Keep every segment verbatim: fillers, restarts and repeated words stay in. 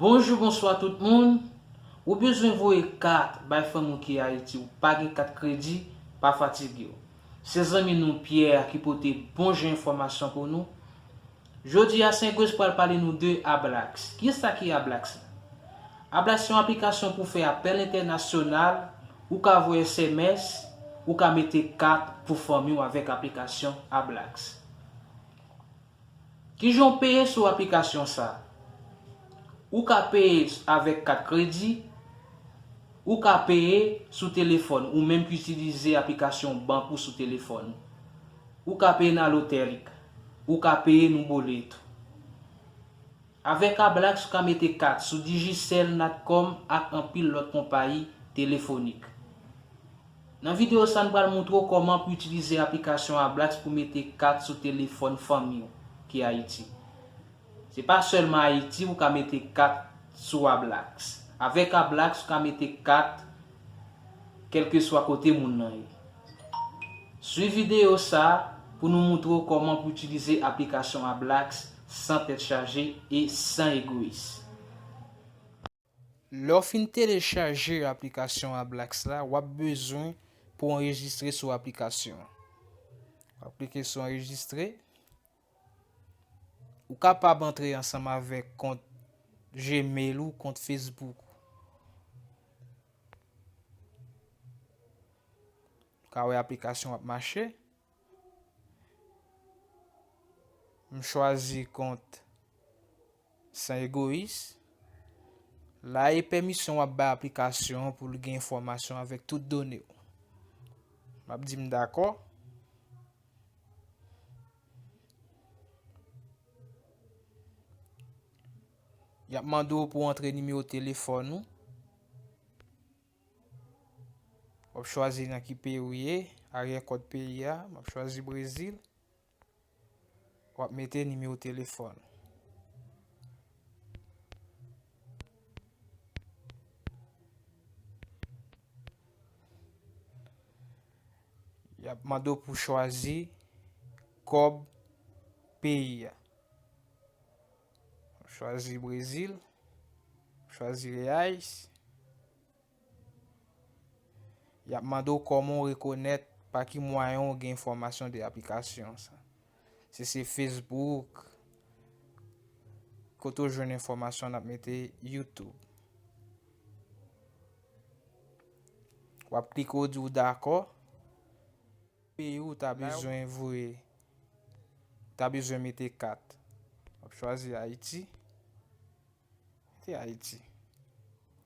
Bonjou, bonswa tout moun. Ou bezwen voye kat bay fanmi w ki Ayiti, ou pa gen kat kredi, pa fatige w. Se zanmi nou Pierre ki pote bon jan enfòmasyon pou nou. Jodi a, Saint Grace pral pale nou de Ablax. Kisa ki Ablax la? Ablax se yon aplikasyon pou fè apèl entènasyonal, ou ka voye S M S, ou ka mete kat pou fanmi w avèk aplikasyon Ablax. Kijan w peye sou aplikasyon sa? Ou ka peye avèk kat kredi, ou ka peye sou telefòn, ou menm ki itilize aplikasyon bank ou sou telefòn. Ou ka peye nan lotèl, ou ka peye nan boleto. Avèk Ablax, ou ka mete kat sou Digicel, Natcom ak anpil lòt konpayi telefonik. Nan videyo sa, nou pral montre w kòman pou itilize aplikasyon Ablax pou mete kat sou telefòn fanmi w ki Ayiti. Se pa sèlman Ayiti ou ka mete kat sou Ablax. Avèk Ablax, ou ka mete kat kèlkeswa kote moun nan ye. Swiv videyo sa pou nou montre w kòman pou itilize aplikasyon Ablax san tèt chaje e san egoyis. Lè w fin telechaje aplikasyon Ablax la, w ap bezwen pou w anrejistre sou aplikasyon an. W ap klike sou anrejistre. Ou kapab antre ansanm avèk kont Gmail ou, kont Facebook ou. Ou ka wè aplikasyon ap mache. M chwazi kont San Egoyis. La e pèmisyon w ap bay aplikasyon an pou l gen enfòmasyon avèk tout done w. M ap di m dakò. Y ap mande w pou w antre nimewo telefòn ou. W ap chwazi nan ki peyi w ye, aryè kòd peyi a. M ap chwazi Brezil. W ap mete nimewo telefòn. Y ap mande w pou chwazi kòb peyi a. W ap chwazi Brezil, w ap chwazi Reais. Y ap mande w kòman w rekonèt, pa ki mwayen w gen enfòmasyon de aplikasyon sa. Si se Facebook, kote w jwenn enfòmasyon, n ap mete YouTube. W ap klike, w di w dakò. Peyi w ta bezwen voye, ta bezwen mete kat. W ap chwazi Ayiti. Mete Ayiti.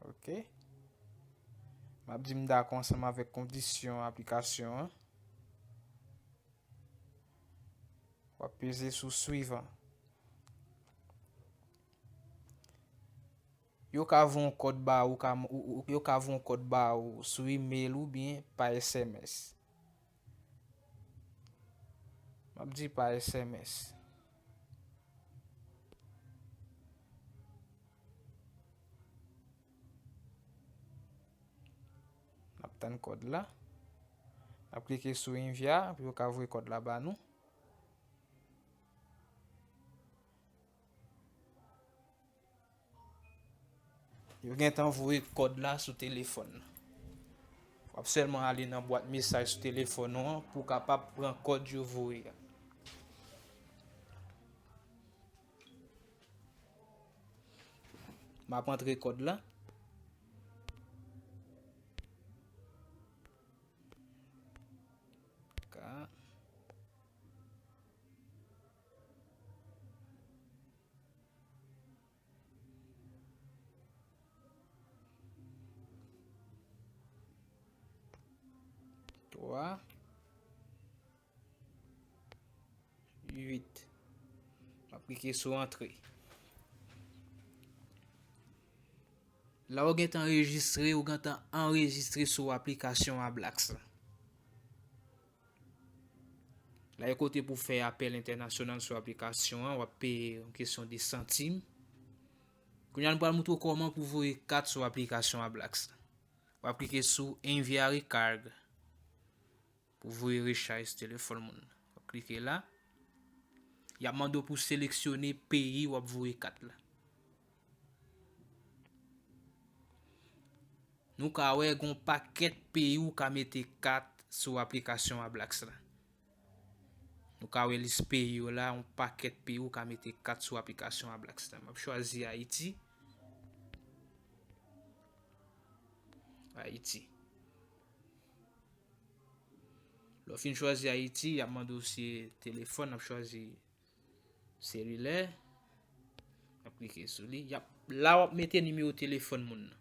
Ok. M ap di m dakò ansanm avèk kondisyon aplikasyon an. W ap peze sou swivan. Yo ka voye yon kòd ba ou, ka, ou, ou, yo ka voye yon kòd ba ou sou email oubyen pa S M S. M ap di pa S M S. N ap tann kòd la. N ap klike sou envya pou yo ka voye kòd la ba nou. Yo gentan voye kòd la sou telefòn nan. W ap sèlman ale nan bwat mesaj sou telefòn ou an pou w kapab pran kòd yo voye a. M ap antre kòd la. Ka. Twa, uit. M ap klike sou antre. La ou gentan anrejistre, ou gentan anrejistre sou aplikasyon Ablax la. La e kote pou fè apèl entènasyonal sou aplikasyon an, w ap peye yon kesyon de santim. Kounye a nou pral montre w kòman pou voye kat sou aplikasyon Ablax la. W ap klike sou Enviar Recarga pou voye rechaj sou telefòn moun nan. W ap klike la. Y ap mande w pou seleksyone peyi w ap voye kat la. Nou ka wè gen yon pakèt peyi ou ka mete kat sou aplikasyon Ablax la. Nou ka wè lis peyi yo la, yon pakèt peyi ou ka mete kat sou aplikasyon Ablax la. M ap chwazi Ayiti. Ayiti. Lè w fin chwazi Ayiti, y ap mande w si telefòn, n ap chwazi selilè. N ap klike sou li. Y ap, la w ap mete nimewo telefòn moun nan.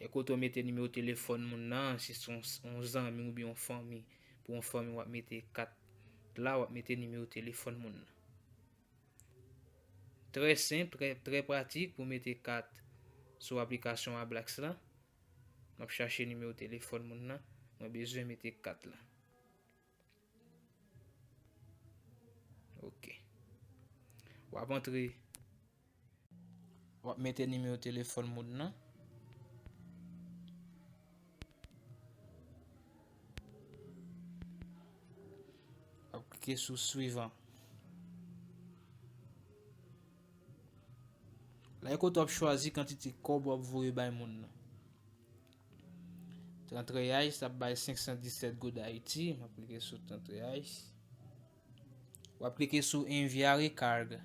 E kote w mete nimewo telefòn moun nan, si se yon, yon zanmi oubyen yon fanmi, pou yon fanmi w ap mete kat la, w ap mete nimewo telefòn moun nan. Trè senp, trè, trè pratik pou mete kat sou aplikasyon Ablax la. M ap chache nimewo telefòn moun nan. Mwen bezwen mete kat la. Ok. W ap antre. W ap mete nimewo telefòn moun nan. W ap klike sou swivan. La e kote w ap chwazi kantite kòb w ap voye bay moun nan. Trant reais ap bay senk san disèt goud Ayiti. M ap klike sou trant reais. W ap klike sou enviar recarga.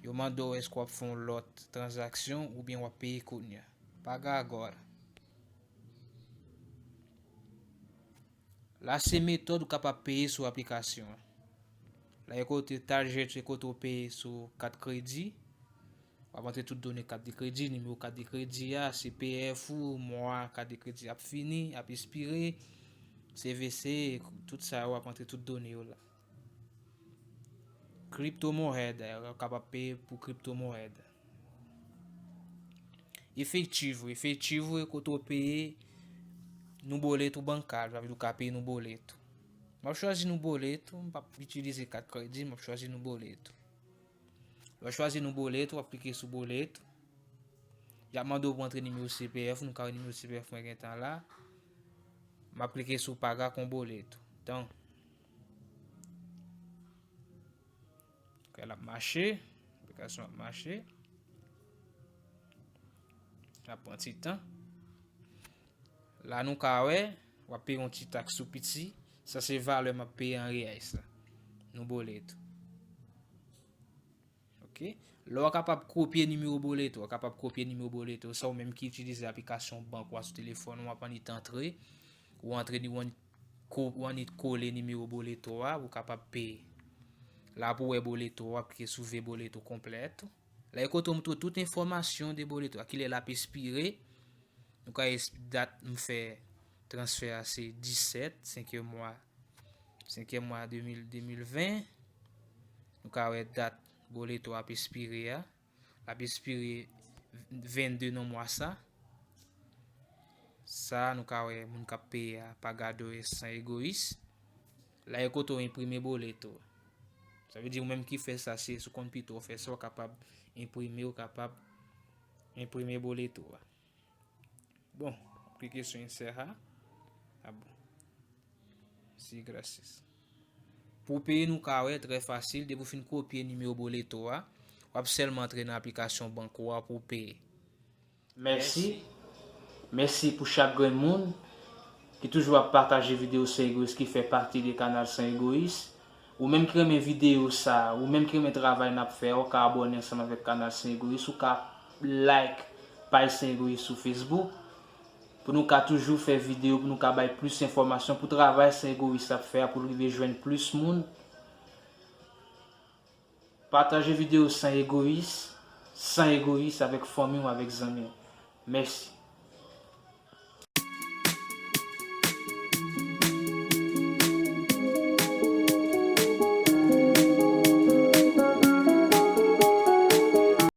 Yo mande w èske w ap fè yon lòt tranzaksyon oubyen w ap peye kounye a. Paga agora. La se metòd ou kapab peye sou aplikasyon an. La e kote tarjè, se kote w peye sou kat kredi. W ap antre tout done kat de kredi, nimewo kat de kredi a, C P F ou, mwa kat de kredi ap fini, ap espire, C V C, tout sa yo, w ap antre tout done yo la. Crypto moeda, w kapab peye pou crypto moeda. Efektivo, efektivo e kote w peye nou boleto bankal, sa vle di w ka peye nou boleto. M ap chwazi nou boleto, m p ap itilize kat kredi, m ap chwazi nou boleto. Lè w chwazi nou boleto, w ap klike sou boleto. Y ap mande w pou antre nimewo C P F, nou ka wè nimewo C P F mwen gentan la. M ap klike sou paga com boleto. Donk, kè l ap mache, aplikasyon ap mache. L ap pran ti tan. La nou ka wè, w ap peye yon ti taks sou piti. Sa se valè m ap peye an reais la. Nou boleto. Ok. Lè w kapab kopye nimewo boleto, w kapab kopye nimewo boleto. Sa ou menm ki itilize aplikasyon bank ou a sou telefòn ou, w ap annik antre. Ou antre ni, ou annik ko-, ou annik kole nimewo boleto a, ou kapab peye. La pou wè boleto a, w ap klike sou ve boleto completo. La e kote w montre tout enfòmasyon de boleto a, kilè l ap espire. Nou ka wè dat m fè transfè a se disèt, senkyèm mwa, senkyèm mwa de mil, de mil ven. Nou ka wè dat boleto ap espire a. L ap espire vennde nan mwa sa. Sa nou ka wè moun k ap peye a, pagadores san egoyis. La e kote w enprime boleto. Sa vle di ou menm ki fè sa, se sou kont pito w fè sa, w kapab enprime, w kapab enprime boleto a. Bon, klike sou encerrar. Ah bon. Si, gracias. Pou peye nou ka wè, trè fasil, depi w fin kopye nimewo boleto a, w ap sèlman antre nan aplikasyon bank ou a pou w peye. Mèsi. Mèsi pou chak grenn moun ki toujou ap pataje videyo San Egoyis ki fè pati de kanal San Egoyis. Ou menm ki renmen videyo sa, ou menm ki renmen travay n ap fè a, ou ka abòne ansanm avèk kanal San Egoyis, ou ka like paj San Egoyis sou Facebook, pou nou ka toujou fè videyo, pou nou ka bay plis enfòmasyon, pou travay San Egoyis ap fè a, pou l rive jwenn plis moun. Pataje videyo San Egoyis, San Egoyis avèk fanmi w, avèk zanmi w. Mèsi.